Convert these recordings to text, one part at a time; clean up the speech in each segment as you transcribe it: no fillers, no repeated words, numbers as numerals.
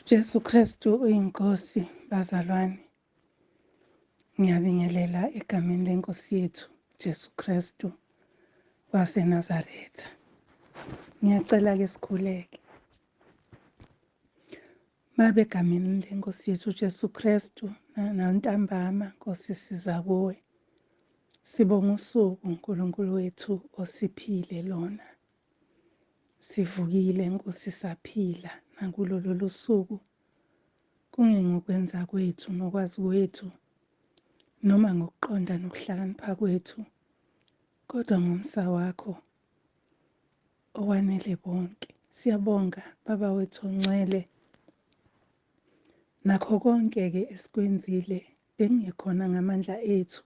Jesu Kristu uyiNkosi, bazalwane. Ngiyabingelela egameni leNkosi yethu Jesu Kristu waseNazaretha. Ngiyacela ke sikhuleke. Babe egameni leNkosi yethu Jesu Kristu nantambama Nkosi siza kuwe. Sibonga usuku uNkulunkulu wethu osiphile lona. Sivukile Nkosi saphila nakulo lolu suku kungengokwenza kwethu nokwazi kwethu noma ngokuqonda nokuhlakanipha kwethu kodwa ngomsa wakho owanele bonke. Siyabonga Baba wethu ongcwele nakho konke-ke esikwenzile bekungekhona ngamandla ethu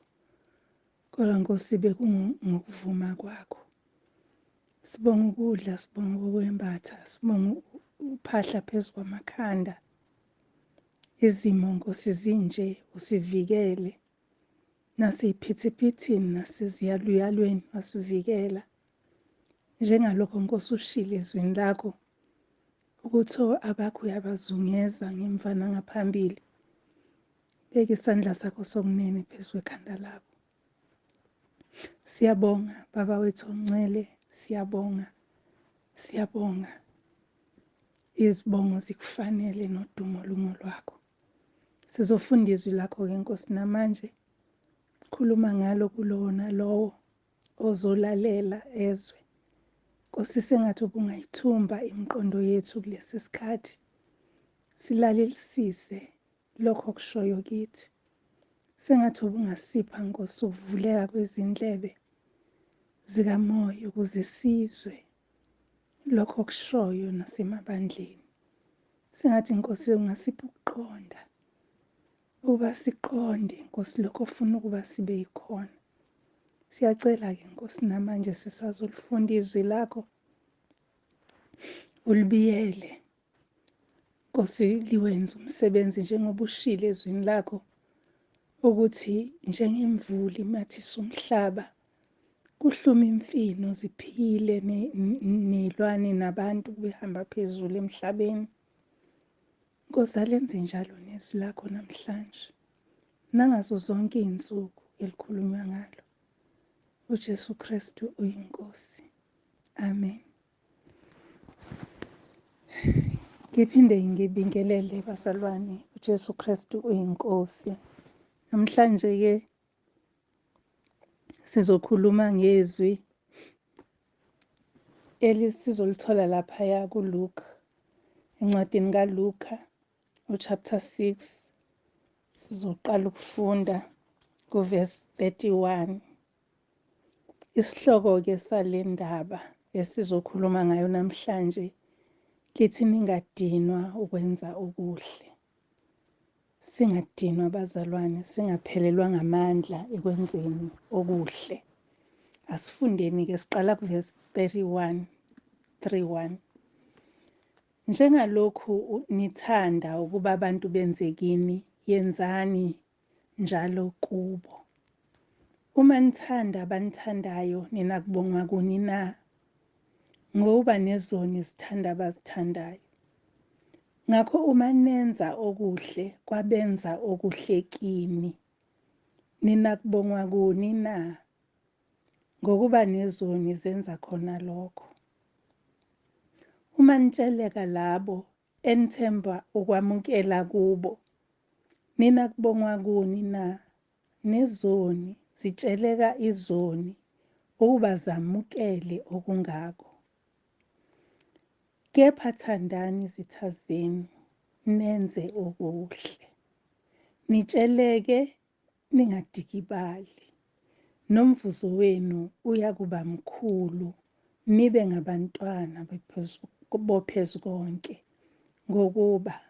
kodwa Nkosi bekungokuvuma kwakho. Sibonga ukudla, sibonga ukwembatha, sibonga uphahla phezu kwamakhanda. Izimo Nkosi zinje usivikele naseyiphithiphithini naseziyaluyalweni wasivikela. Njengalokho Nkosi ushilo ezwini lakho ukuthi abakho uyabazungeza ngemva nangaphambili. Beka isandla sakho sokunene phezu kwekhanda labo. Siyabonga Baba wethu ongcwele, siyabonga, siyabonga. Izibongo zikufanele nodumo lungo lwakho. Sizofunda izwi lakho-ke Nkosi namanje. Khuluma ngalo kulowo nalowo ozolalela ezwe. Nkosi sengathi ubungayithumba imiqondo yethu kulesi sikhathi. Silalelisise lokho okushoyo kithi. Sengathi ubungasipha Nkosi ukuvuleka kwezindlebe zikamoya ukuze sizwe lokho okushoyo nasemabandleni. Sengathi Nkosi ungasipha ukuqonda ukuba siqonde Nkosi lokho ofuna ukuba sibe yikhona. Siyacela-ke Nkosi namanje sisazolifunda izwi lakho ulibiyele Nkosi liwenze umsebenzi njengoba ushilo ezwini lakho ukuthi njengemvula imathisa umhlaba kuhluma imfino ziphile nezilwane nabantu behamba phezulu emhlabeni. Nkosi alenze njalo nezwi lakho namhlanje nangazo zonke izinsuku elikhulunywa ngalo. uJesu Kristu uyiNkosi. Amen. Ngiphinde ngibingelele bazalwane, uJesu Kristu uyiNkosi. Namhlanje ke sizokhuluma ngezwi elisizolithola laphaya kuLuke, encwadini kaLuka uchapter 6 sizoqala ukufunda kuverse 31. Isihloko-ke sale ndaba esizokhuluma ngayo namhlanje lithi ningadinwa ukwenza okuhle. Singadinwa bazalwane, singaphelelwa ngamandla ekwenzeni okuhle. Asifundeni-ke siqala kuvesi 31, 31. Njengalokhu nithanda ukuba abantu benze kini, yenzani njalo kubo. Uma nithanda abanithandayo, ninakubongwa kuni na? Ngokuba nezoni zithanda abazithandayo. Ngakho uma nenza okuhle kwabenza okuhle kini, ninakubongwa kuni na? Ngokuba nezoni zenza khona lokho. Uma nitsheleka labo enithemba ukwamukela kubo, ninakubongwa kuni na? Nezoni zitsheleka izoni ukuba zamukele okungako. Kepha thandani izitha zenu, nenze okuhle. Nitsheleke ningadikibali, nomvuzo wenu uyakuba mkhulu, nibe ngabantwana boPhezukonke, ngokuba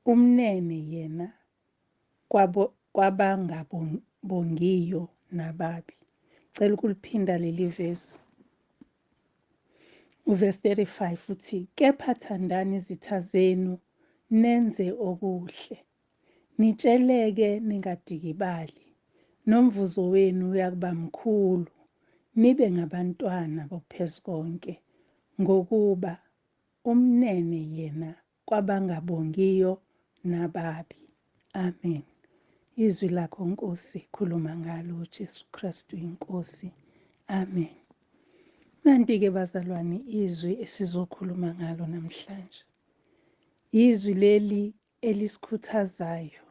umnene yena kwabangabongiyo nababi. Cela ukuliphinda leli vesi. Uvesi 35 uthi, kepha thandani izitha zenu, nenze okuhle. Nitsheleke ningadikibali, nomvuzo wenu uyakuba mkhulu, nibe ngabantwana boPhezukonke, ngokuba umnene yena kwabangabongiyo nababi. Amen. Izwi lakho Nkosi, khuluma ngalo Jesu Kristu inkosi. Amen. Nanti-ke bazalwane izwi esizokhuluma ngalo namhlanje. Izwi leli elisikhuthazayo.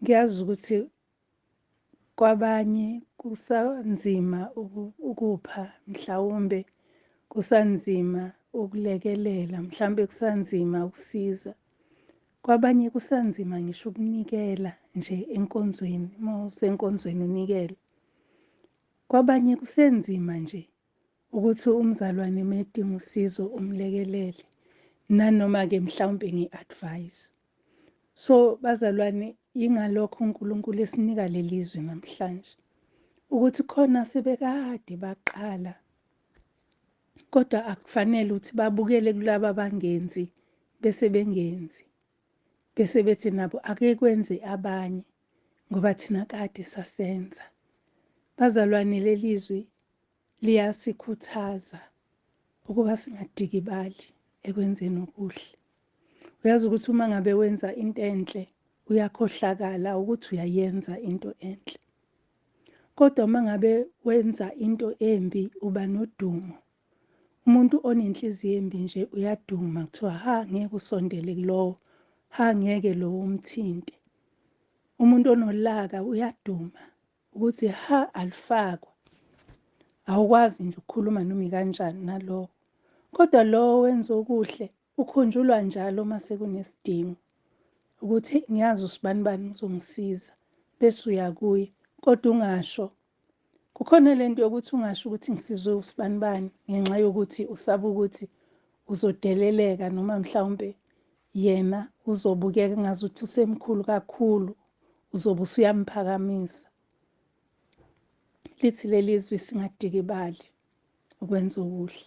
Ngiyazi ukuthi kwabanye kusanzima ukupha, mhlawumbe kusanzima ukulekelela, mhlawumbe kusanzima ukusiza. Kwabanye kusanzima ngisho ukunikela nje enkonzweni, uma usenkonzweni unikele. Kwabanye kusenzima nje ukuthi umzalwane uma edinga usizo umlekelele, nanoma-ke mhlawumbe nge-advice. So bazalwane, yingalokho uNkulunkulu esinika leli zwi namhlanje, ukuthi khona sebekade baqala, kodwa akufanele ukuthi babukele kulaba abangenzi bese bengenzi, bese bethi nabo ake kwenze abanye ngoba thina kade sasenza. Bazalwane, leli zwi liyasikhuthaza ukuba singadikibali ekwenzeni okuhle. Uyazi ukuthi uma ngabe wenza into enhle uyakhohlakala ukuthi uyayenza into enhle, kodwa uma ngabe wenza into embi uba nodumo. Umuntu onenhliziyo embi nje uyaduma, kuthiwa ha ngeke usondele kulowo, ha ngeke lowo umthinte. Umuntu onolaka uyaduma ukuthi ha alifakwa, awukwazi nje ukukhuluma noma ikanjani nalowo. Kodwa lowo wenza okuhle ukhunjulwa njalo uma sekunesidingo ukuthi ngiyazi usibanibani uzongisiza, bese uya kuye. Kodwa ungasho, kukhona lento yokuthi ungasho ukuthi ngisizwe usibanibani ngenxa yokuthi usaba ukuthi uzodeleleka, noma mhlawumbe yena uzobukeka ngazuthi usemkhulu kakhulu, uzobe usuyamphakamisa. Lithi leli zwi singadikibali ukwenza okuhle.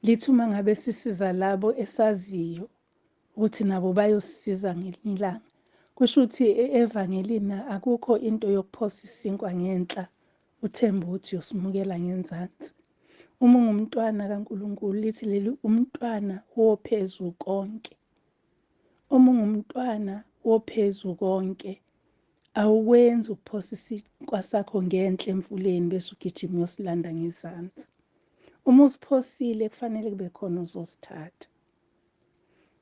Lithi uma ngabe sisiza labo esaziyo ukuthi nabo bayosisiza ngelinye ilanga, kusho ukuthi evangelini akukho into yokuphosa isinkwa ngenhla uthembe ukuthi uyosimukela ngenzansi. Uma ungumntwana kaNkulunkulu, lithi leli umntwana wophezu konke. Uma ungumntwana wophezu konke, awukwenzi ukuphosa isinkwa sakho ngenhla emfuleni bese ugijima uyosilanda ngezansi. Uma usiphosile kufanele kube khona ozosithatha.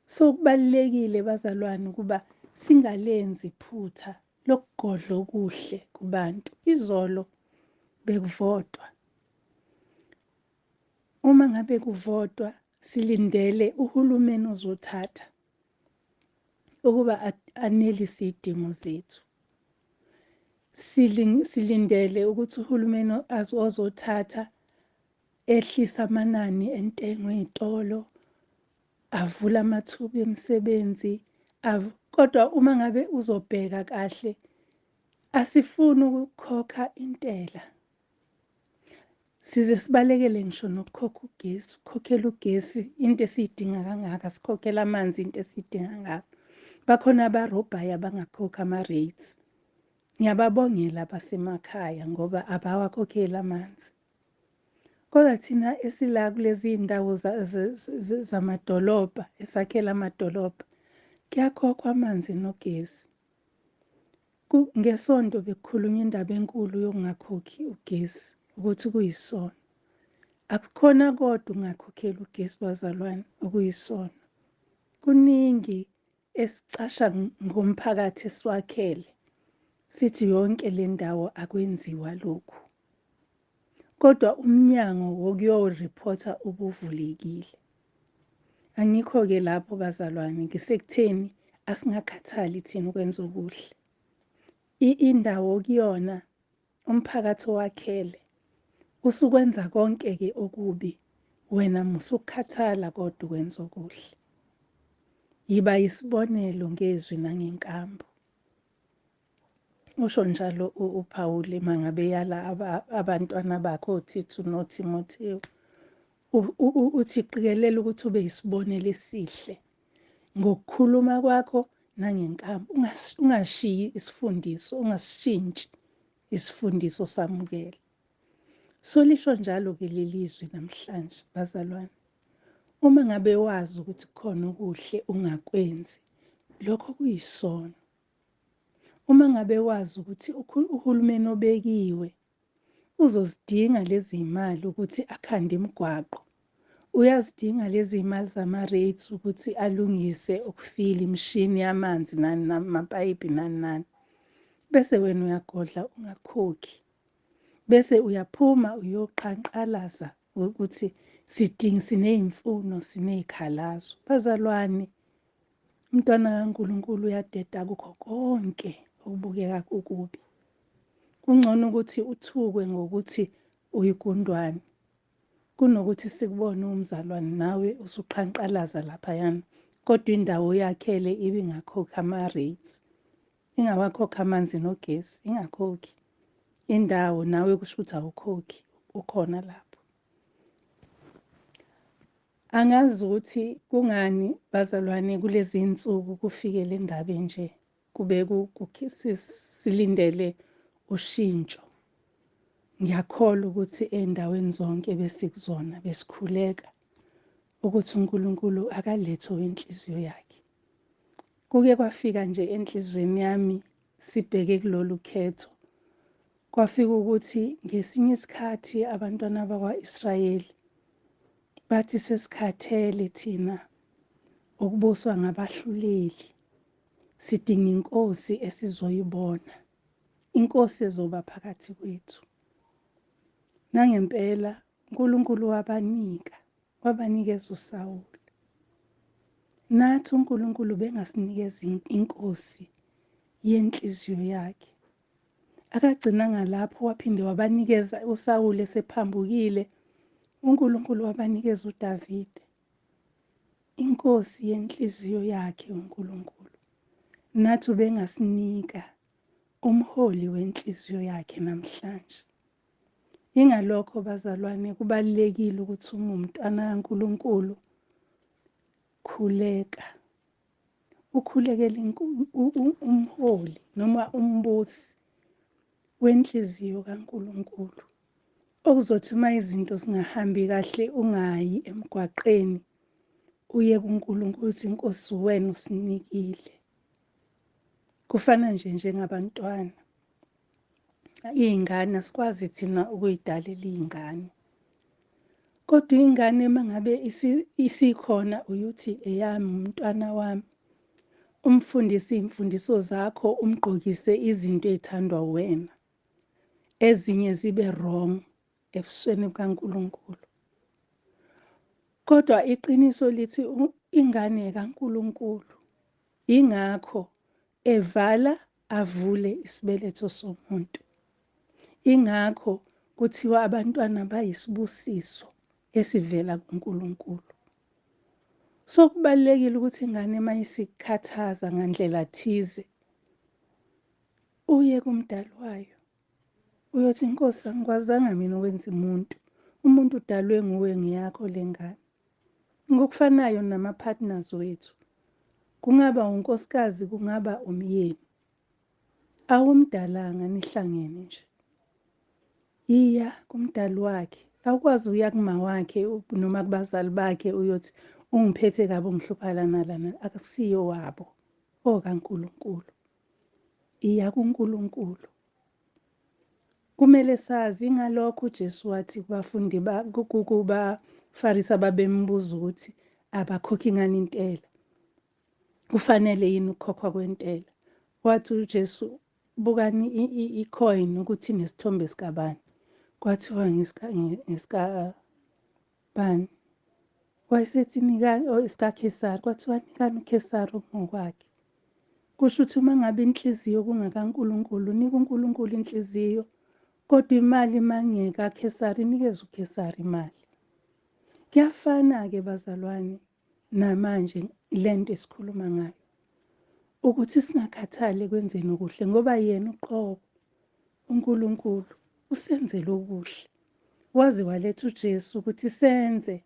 So kubalulekile bazalwane ukuba singalenzi iphutha lokugodla okuhle kubantu. Izolo bekuvotwa. Uma ngabe kuvotwa silindele uhulumeni ozothatha ukuba anelise izidingo zethu. Silindele ukuthi uhulumeni ozothatha ehlise amanani entengo ey'tolo, avule amathuba emisebenzi. Kodwa uma ngabe uzobheka kahle, asifuni ukukhokha intela. Size sibalekele ngisho nokukhokha ugesi, ukukhokhela ugesi into esiyidinga kangaka, sikhokhela amanzi into esiyidinga kangaka. Bakhona abarobhayo abangakhokhi ama-rates. Ngiyababongela abasemakhaya ngoba abawakhokheli amanzi. Kodwa thina esila kulezi iy'ndawo zamadolobha, esakhela amadolobha, kuyakhokhwa amanzi nogesi. Ngesonto bekukhulunywa indaba enkulu yokungakhokhi ugesi, ukuthi kuyisono. Akukhona kodwa ukungakhokheli ugesi bazalwane okuyisono. Kuningi esicasha ngomphakathi esiwakhele, sithi yonke le ndawo akwenziwa lokhu. Kodwa umnyango wokuyorephotha ubuvulekile. Angikho-ke lapho bazalwane, ngisekutheni asingakhathali thina ukwenza okuhle. Indawo kuyona umphakathi owakhele usukwenza konke-ke okubi, wena musukukhathala kodwa ukwenza okuhle. Yiba isibonelo ngezwi nangenkambo. Usho njalo uPawuli mangabe yala abantwana bakhe oThithu noThimothewu, uthi qikelela ukuthi ube isibonelo esihle ngokukhuluma kwakho nangenkambo. Ungashiyi isifundiso, ungasishintshi isifundiso samukele. So lisho njalo ke leli zwi namhlanje bazalwane. Uma ngabe wazi ukuthi kukhona okuhle ungakwenzi, lokho kuyisono. Uma ngabe wazi ukuthi uhulumeni obekiwe uzozidinga lezi mali ukuthi akhande imigwaqo, uyazidinga lezi mali zama-rates ukuthi alungise ukufila imishini yamanzi nani namapayipi nani nani, bese wena uyagodla ungakhokhi, bese uyaphuma uyoqhanqalaza ukuthi sidinga, siney'mfuno, siney'khalazo. Bazalwane, umntwana kaNkulunkulu uyadeda kukho konke okubukeka kukubi. Kungcono ukuthi uthukwe ngokuthi uyigundwane kunokuthi sikubone umzalwane nawe usuqhanqalaza laphayana, kodwa indawo yakhele ibingakhokhi ama-rates, ingawakhokhi amanzi nogesi, ingakhokhi indawo, nawe kusho ukuthi awukhokhi, ukhona lapho. Angazi ukuthi kungani bazalwane kulezi insuku kufike le ndaba enje, kube silindele ushintsho. Ngiyakholwa ukuthi ey'ndaweni zonke besikuzona besikhuleka ukuthi uNkulunkulu akalethe inhliziyo yakhe. Kuke kwafika nje enhliziyweni yami sibheke kulolu khetho, kwafika ukuthi ngesinye isikhathi abantwana bakwa-Israyeli bathi sesikhathele thina ukubuswa ngabahluleli, sidinga inkosi esizoyibona, inkosi ezoba phakathi kwethu. Nangempela uNkulunkulu wabanika, wabanikeza uSawuli. Nathi uNkulunkulu bengasinikeza inkosi yenhliziyo yakhe. Akagcinanga lapho, waphinde wabanikeza uSawuli esephambukile. uNkulunkulu wabanikeza uDavide, inkosi yenhliziyo yakhe uNkulunkulu. Nathi ubengasinika umholi wenhliziyo yakhe namhlanje. Ingalokho bazalwane kubalulekile ukuthi uma umntwana kaNkulunkulu khuleka, ukhulekele umholi noma umbusi wenhliziyo kaNkulunkulu, okuzothi uma izinto zingahambi kahle ungayi emgwaqeni, uye kuNkulunkulu uthi Nkosi wena usinikile. Kufana nje njengabantwana, iy'ngane asikwazi thina ukuyidalela iy'ngane, kodwa ingane uma ngabe isikhona uyuthi eyami, umntwana wami, umfundise iy'mfundiso zakho, umgqokise izinto ey'thandwa wena, ezinye zibe wrong ebusweni bukaNkulunkulu. Kodwa iqiniso lithi ingane kaNkulunkulu, ingakho evala avule isibeletho somuntu. Ingakho kuthiwa abantwana bayisibusiso esivela kuNkulunkulu. So kubalulekile ukuthi ingane uma isikhathaza ngandlela thize uye kumdali wayo, uyothi Nkosi angikwazanga mina ukwenza umuntu, umuntu udalwe nguwe, ngeyakho le ngane. Ngokufanayo nama-partners wethu, kungaba unkosikazi, kungaba umyeni, awumdalanga nihlangene nje, iya kumdali wakhe. Awukwazi ukuya kuma wakhe noma kubazali bakhe uyothi ungiphethe kabi, ungihlupha lana lana, akusiyo wabo, okaNkulunkulu. Iya kuNkulunkulu. Kumele sazi ngalokho uJesu wathi kubafundi kubaFarisi ababembuza ukuthi abakhokhi ngani intela, kufanele yini ukukhokhwa kwentela. Wathi uJesu bukani i-coin ukuthi inesithombe sikabani, kwathiwa ngesikabani, wayesethi nikani esikaKhesari, kwathiwa nikani uKhesari okungokwakhe. Kusho ukuthi uma ngabe inhliziyo kungakaNkulunkulu, nika uNkulunkulu inhliziyo, kodwa imali mangekaKhesari, inikeze uKhesari imali. Kuyafana-ke bazalwane namanje lento esikhuluma ngayo, ukuthi singakhathali ekwenzeni okuhle, ngoba yena uqobo uNkulunkulu usenzele okuhle, waze waletha uJesu ukuthi senze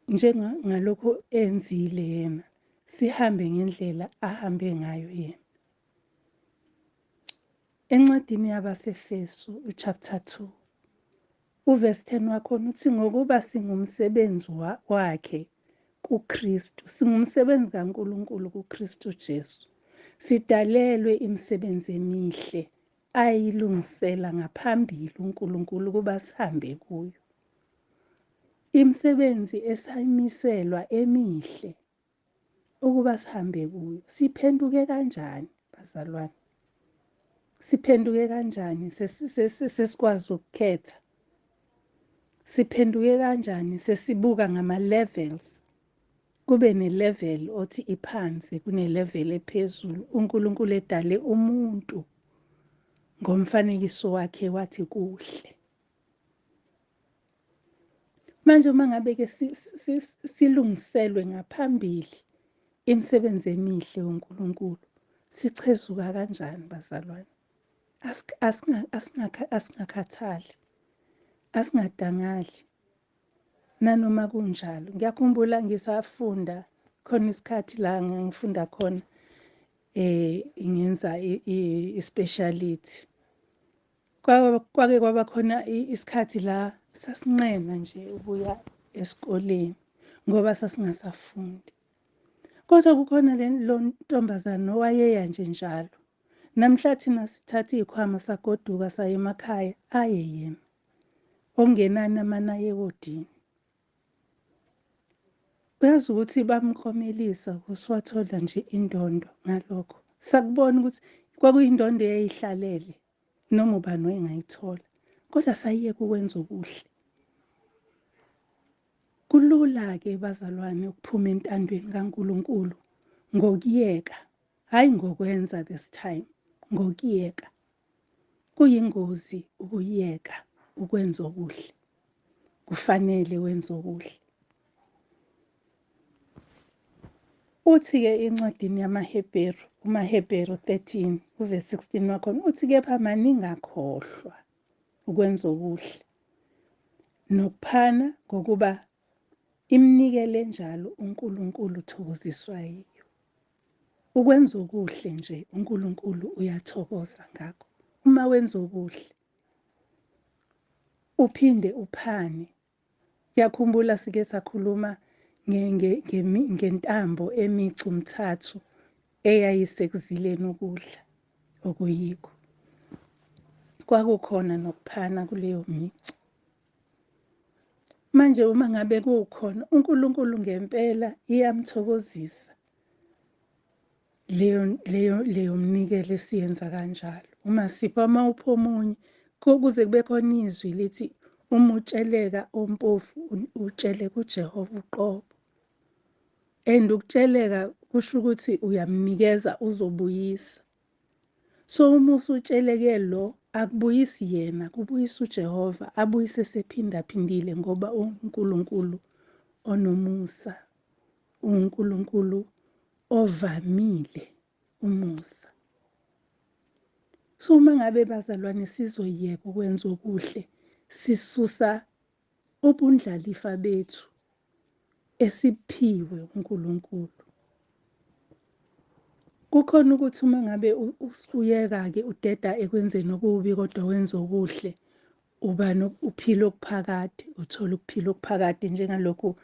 njengalokho enzile yena, sihambe ngendlela ahambe ngayo yena. Encwadini yabaseEfesu chapter 2 Uvesi 10 wakhona uthi ngokuba singumsebenzi wakhe kuKristu, singumsebenzi kaNkulunkulu kuKristu Jesu. Sidalelwe imisebenzi emihle ayilungisela ngaphambili uNkulunkulu ukuba sihambe kuyo. Imisebenzi esayimiselwa emihle ukuba sihambe kuyo. Siphenduke kanjani bazalwane? Siphenduke kanjani sesikwazi ukukhetha? Siphenduke kanjani sesibuka ngama-levels? Kube ne-level othi iphansi, kune-level ephezulu. uNkulunkulu edale umuntu ngomfanekiso wakhe wathi kuhle. Manje uma ngabe-ke silungiselwe ngaphambili imisebenzi emihle uNkulunkulu, sichezuka kanjani bazalwane? Asingakhathali, asingadangali nanoma kunjalo. Ngiyakhumbula ngisafunda khona isikhathi la ngangifunda khona ngenza i-speciality. Kwake kwaba khona isikhathi la sasinqena nje ukuya esikoleni ngoba sasingasafundi. Kodwa kukhona lo ntombazane owayeya nje njalo. Namhla thina sithatha iy'khwama sagoduka saya emakhaya, aye yena. Okungenani amane aye ewodini. Uyazi ukuthi bamklomelisa ukuthi wathola nje indondo ngalokho. Sakubona ukuthi kwakuyindondo eyayihlalele noma ubani wayengayithola. Kodwa sayiyeka ukwenza okuhle. Kulula-ke bazalwane ukuphuma entandweni kaNkulunkulu ngokuyeka, hhayi ngokwenza this time, ngokuyeka. Kuyingozi ukuyeka ukwenza okuhle. Kufanele wenze okuhle. Uthi-ke encwadini yamaHebheru, kumaHebheru 13 uvesi 16 wakhona, uthi kepha maningakhohlwa ukwenza okuhle nokuphana, ngokuba iminikelo enjalo uNkulunkulu uthokoziswa yiyo. Ukwenza okuhle nje uNkulunkulu uyathokoza ngakho. Uma wenza okuhle uphinde uphane. Ngiyakhumbula sike sakhuluma ngentambo emicu mthathu eyayisekuzileni ukudla okuyikho. Kwakukhona nokuphana kuleyo micu. Manje uma ngabe kukhona uNkulunkulu ngempela iyamthokozisa leyo leyo leyo mnikelo esiyenza kanjalo. Uma sipha, uma upha omunye, kuze kube khona izwi lithi uma utsheleka ompofu utshele kuJehova uqobo. And ukutsheleka kusho ukuthi uyamnikeza uzobuyisa. So uma usutsheleke lo, akubuyisi yena, kubuyisa uJehova, abuyise sephindaphindile, ngoba uNkulunkulu onomusa, uNkulunkulu ovamile umusa. So uma ngabe bazalwane sizoyeka ukwenza okuhle, sisusa ubundlalifa bethu esiphiwe uNkulunkulu. Kukhona ukuthi uma ngabe usuyeka-ke udeda ekwenzeni okubi kodwa wenza okuhle, uba uphila okuphakade, uthola ukuphila okuphakade njengalokhu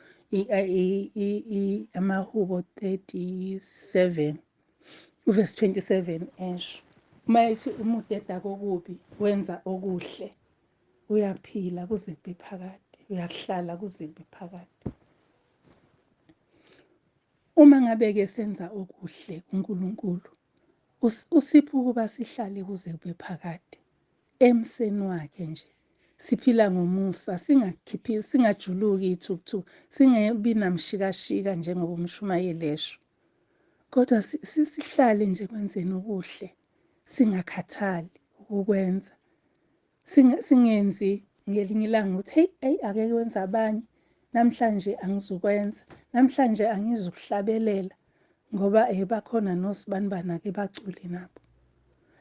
amaHubo 37 uvesi 27 esho. Uma ethi uma udeda kokubi wenza okuhle, uyaphila kuze kube phakade, uyahlala kuze kube phakade. Uma ngabe-ke senza okuhle kuNkulunkulu, usipha ukuba sihlale kuze kube phakade emseni wakhe nje. Siphila ngomusa, singakhiphi, singajuluki ithukuthuku, singebi namshikashika njengoba umshumayeli esho. Kodwa sihlale nje kwenzeni okuhle, singakhathali ukukwenza. Singenzi ngelinye ilanga ukuthi hey, hey ake kwenza abanye, namhlanje angizukwenza, namhlanje angizukuhlabelela ngoba bakhona nosibanibani ake bacule nabo.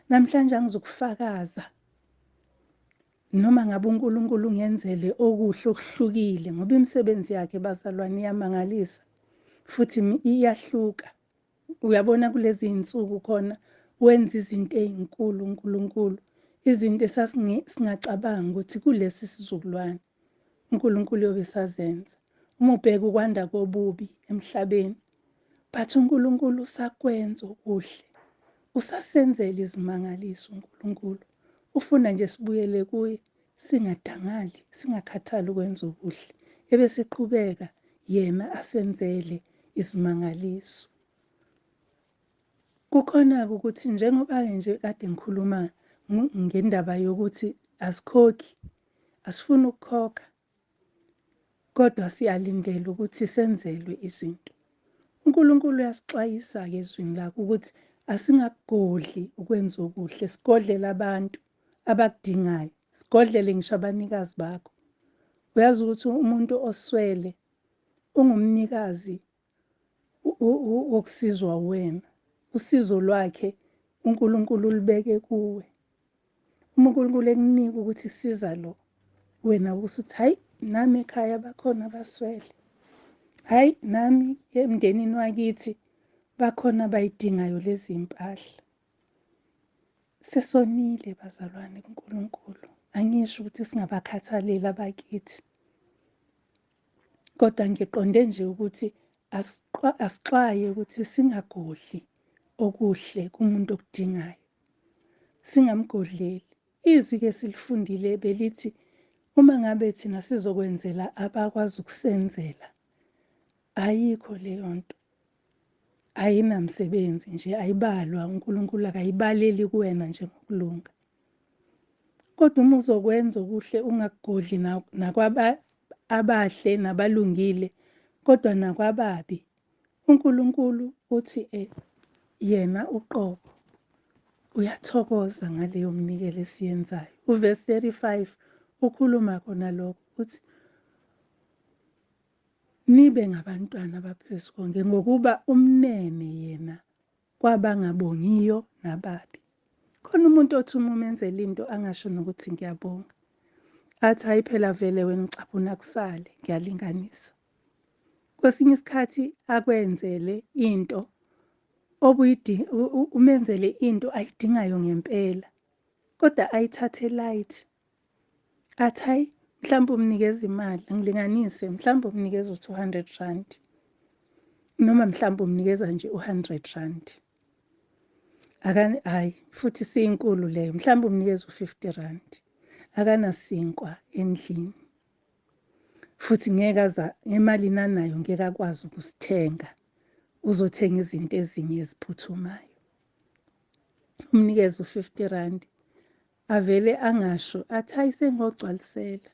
Namhlanje angizukufakaza noma ngabe uNkulunkulu ungenzele okuhle okuhlukile, ngoba imisebenzi yakhe bazalwane iyamangalisa futhi iyahluka. Uyabona kulezi zinsuku khona wenza izinto ezinkulu uNkulunkulu Izinto esasingacabanga ukuthi kulesi sizukulwane uNkulunkulu uyobe esazenza. Uma ubheka ukwanda kobubi emhlabeni, but uNkulunkulu usakwenza okuhle. Usasenzela izimangaliso uNkulunkulu. Ufuna nje sibuyele kuye, singadangali, singakhathali ukwenza okuhle. Ebese eqhubeka yena asenzele izimangaliso. Kukhona-ke ukuthi njengoba-ke nje kade ngikhuluma ngendaba yokuthi asikhokhi, asifuni ukukhokha, kodwa siyalindela ukuthi senzelwe izinto. uNkulunkulu uyasixwayisa-ke ezwini lakhe ukuthi asingakugodli ukwenza okuhle, sigodlele abantu abakudingayo, sigodlele ngisho abanikazi bakho. Uyazi ukuthi umuntu oswele ungumnikazi wokusizwa wena. Usizo lwakhe uNkulunkulu ulibeke kuwe. Uma uNkulunkulu ekunika ukuthi siza lo, wena usuthi hayi nami ekhaya bakhona abaswele. Hayi nami emndenini wakithi bakhona abayidingayo lezi mpahla. Sesonile bazalwane kuNkulunkulu. Angisho ukuthi singabakhathaleli abakithi. Kodwa ngiqonde nje ukuthi asixwaye ukuthi singagodli okuhle kumuntu okudingayo. Singamgodleli. Izwi ke silifundile belithi uma ngabe thina sizokwenzela abakwazi ukusenzela, ayikho leyo nto. Ayinamsebenzi nje, ayibalwa, uNkulunkulu akayibaleli kuwena njengokulunga. Kodwa uma uzokwenza okuhle ungakugodli nakwaba abahle nabalungile, kodwa nakwababi, uNkulunkulu uthi yena uqobo uyathokoza ngaleyo mnikelo esiyenzayo. Uverse 35 ukhuluma khona lokho, uthi nibe ngabantwana baphezu konke, ngokuba umnene yena kwabangabongiyo nababi. Khona umuntu othi uma umenzela into angasho nokuthi ngiyabonga, athi hayi phela vele wena ucaphuna kusale, ngiyalinganisa. Kwesinye isikhathi akwenzele into umenzele into ayidingayo ngempela, kodwa ayithathe light. Athi hayi mhlawumbe umnikeza imali, ngilinganise, mhlawumbe umnikeza u-200 rand, noma mhlawumbe umnikeza nje u-100 rand. Hayi futhi siyinkulu leyo, mhlawumbe umnikeza u-50 rand. Akanasinkwa endlini. Futhi ngeke aza ngemali nanayo ngeke akwazi ukusithenga. Uzothenga izinto ezinye eziphuthumayo. Umnikeze u-50 rand, avele angasho athi hayi sengogcwalisela.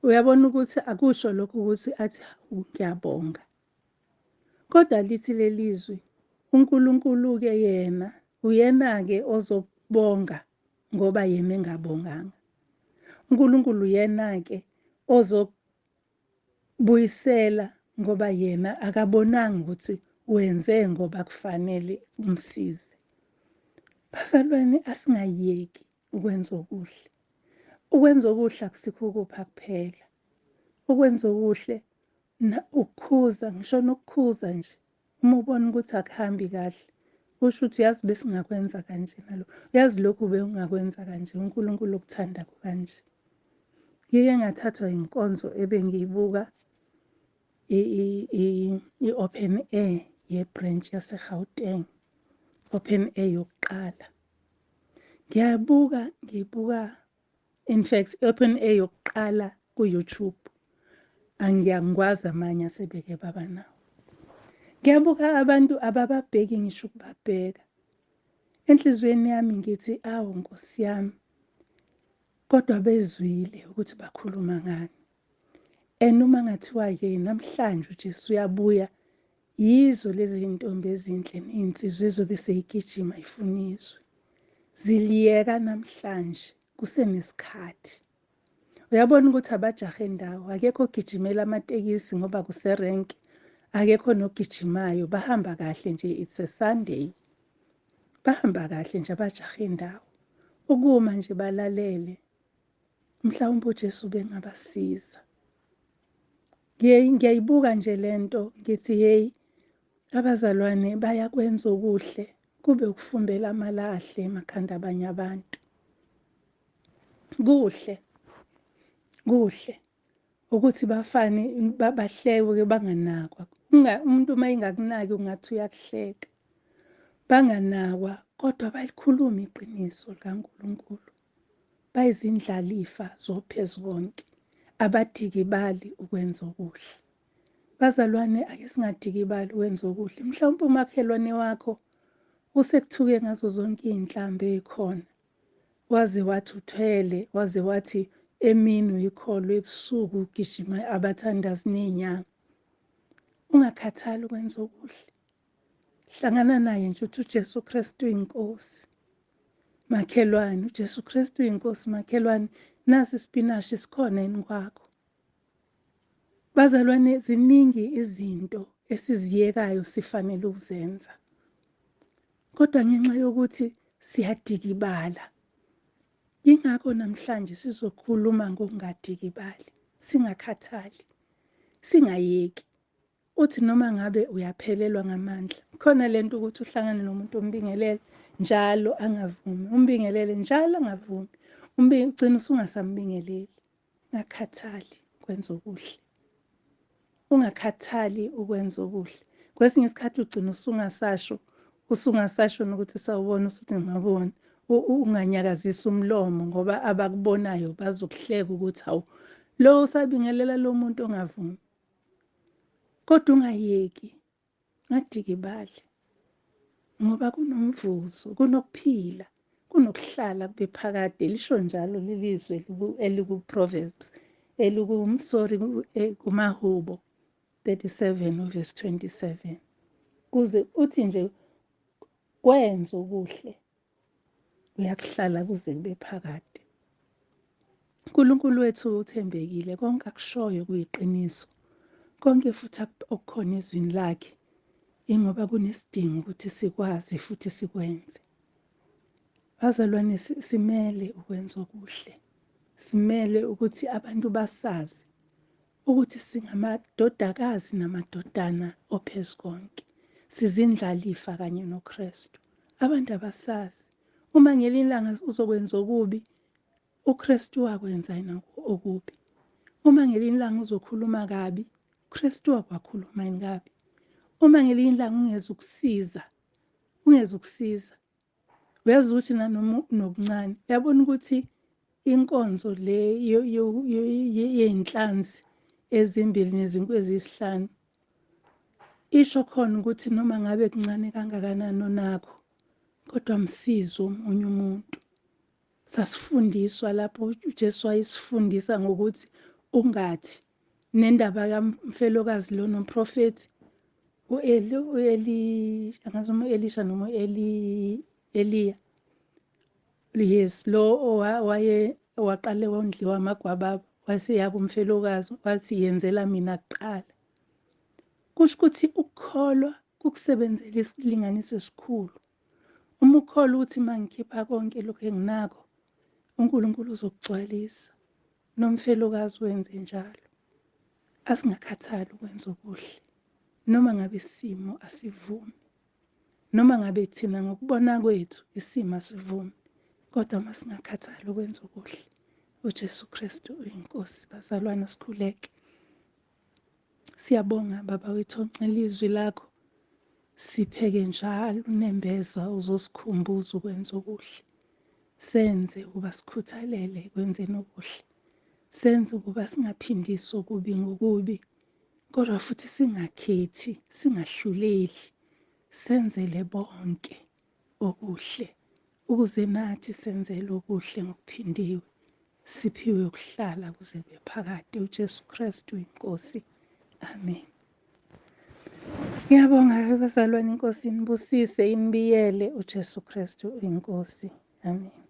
Uyabona ukuthi akusho lokho ukuthi athi ngiyabonga. Kodwa lithi lelizwi uNkulunkulu-ke yena uyena-ke ozobonga ngoba yena engabonganga. uNkulunkulu uyena-ke ozobuyisela ngoba yena akabonanga ukuthi wenze ngoba kufanele umsize. Bazalwane, asingayeki ukwenza okuhle. Ukwenza okuhle akusikho ukupha kuphela. Ukwenza okuhle ukukhuza, ngisho nokukhuza nje. Uma ubona ukuthi akuhambi kahle, kusho ukuthi yazi besingakwenza kanje nalo. Uyazi lokhu bewungakwenza kanje, uNkulunkulu ukuthanda kanje. Ngike ngathathwa inkonzo ebengiyibuka i-open air ye-branch yase-Gauteng, open air yokuqala. Ngiyabuka, ngibuka, in fact open air yokuqala ku-YouTube. Angiyangikwazi amanye asebeke baba nawo. Ngiyabuka abantu abababheki ngisho ukubabheka. Enhliziyweni yami ngithi awu Nkosi yami, kodwa bezwile ukuthi bakhuluma ngani. And uma ngathiwa-ke namhlanje uJesu uyabuya, yizo lezi zintombi ezinhle nezinsizwa ezobe seyigijima ifuna izwe. Ziliyeka namhlanje kusenesikhathi. Uyabona ukuthi abajahe ndawo, akekho ogijimela amatekisi ngoba kuserenki, akekho nogijimayo, bahamba kahle nje, it's a Sunday. Bahamba kahle nje abajahe ndawo. Ukuma nje balalele, mhlawumbe uJesu bengabasiza. Ngiyayibuka nje lento ngithi hey, abazalwane bayakwenza okuhle kube ukufumbela amalahle emakhanda abanye abantu. Kuhle, kuhle ukuthi bafane bahlekwe banganakwa. Umuntu uma engakunaki ungathi uyakuhleka. Banganakwa kodwa balikhuluma iqiniso likaNkulunkulu. Bayizindlalifa zoPhezukonke, abadikibali ukwenza okuhle. Bazalwane, ake singadikibali ukwenza okuhle. Mhlawumpe umakhelwane wakho usekuthuke ngazo zonke iy'nhlambi ey'khona, waze wathi uthwele, waze wathi emini uyikholwa, ebusuku ugijima abathandazi ney'nyanga. Ungakhathali ukwenza okuhle. Hlangana naye nje uthi uJesu Kristu uyinkosi. Makhelwane, uJesu Kristu uyinkosi makhelwane, nasi isipinashi sikhona yini kwakho? Bazalwane, ziningi izinto esiziyekayo sifanele ukuzenza. Kodwa ngenxa yokuthi siyadikibala, yingakho namhlanje sizokhuluma ngokungadikibali, singakhathali, singayeki. Uthi noma ngabe uyaphelelwa ngamandla, khona lento ukuthi uhlangane nomuntu umbingelele njalo angavumi, umbingelele njalo angavumi, ugcina usungasambingeleli. Ungakhathali ukwenza okuhle, ungakhathali ukwenza okuhle. Kwesinye isikhathi ugcina usungasasho, usungasasho nokuthi sawubona, usuthi ngabona, unganyakazisi umlomo ngoba abakubonayo bazokuhleka ukuthi hawu, lo usabingelela lo muntu ongavumi. Kodwa ungayeki, ngadikibali, ngoba kunomvuzo, kunokuphila, kunokuhlala kube phakade. Lisho njalo leli zwi eliku-Proverbs, eliku, sorry, kumaHubo 37 uverse 27. Kuze uthi nje kwenze okuhle, uyakuhlala kuze kube phakade. uNkulunkulu wethu uthembekile, konke akushoyo kuyiqiniso, konke futhi okukhona ezwini lakhe, ingoba kunesidingo ukuthi sikwazi futhi sikwenze. Bazalwane, simele ukwenza okuhle, simele ukuthi abantu basazi ukuthi singamadodakazi namadodana oPhezukonke, sizindlalifa kanye noKristu. Abantu abasazi. Uma ngelinye ilanga uzokwenza okubi, uKristu wakwenza yena okubi. Uma ngelinye ilanga uzokhuluma kabi, uKristu wakwakhuluma yini kabi. Uma ngelinye ilanga ungezukusiza, ungezukusiza. Uyazi ukuthi nanoma unokuncane, uyabona ukuthi inkonzo le yey'nhlanzi ezimbili nezinkwa eziyisihlanu isho khona ukuthi noma ngabe kuncane kangakanani onakho, kodwa msize omunye umuntu. Sasifundiswa lapho uJesu wayesifundisa ngokuthi ungathi nendaba kamfelokazi lo nomprofethi u-Eli, u-Eli, angazi noma u-Elisha noma u-Eli, Eliya. Yes, lo waye waqale wondliwa amagwababa, waseya kumfelokazi wathi yenzela mina kuqala. Kusho ukuthi ukukholwa kukusebenzela isilinganiso esikhulu. Uma ukholwa ukuthi uma ngikhipha konke lokhu enginakho, uNkulunkulu uzokugcwalisa. Nomfelokazi wenze njalo. Asingakhathali ukwenza okuhle, noma ngabe isimo asivumi, noma ngabe thina ngokubona kwethu isimo asivumi, kodwa uma singakhathali ukwenza okuhle, uJesu Kristu uyiNkosi. Bazalwane, sikhuleke. Siyabonga Baba wethu oncela izwi lakho. Sipheke njalo unembeza uzosikhumbuza ukwenza okuhle. Senze ukuba sikhuthalele ekwenzeni okuhle. Senze ukuba singaphindisi okubi ngokubi, kodwa futhi singakhethi, singahluleli. Senzele bonke okuhle, ukuze nathi senzele okuhle ngokuphindiwe. Siphiwe ukuhlala kuze kube phakade. uJesu Kristu inkosi. Amen. Ngiyabonga bazalwane, inkosi inibusise, inibiyele. uJesu Kristu inkosi. Amen.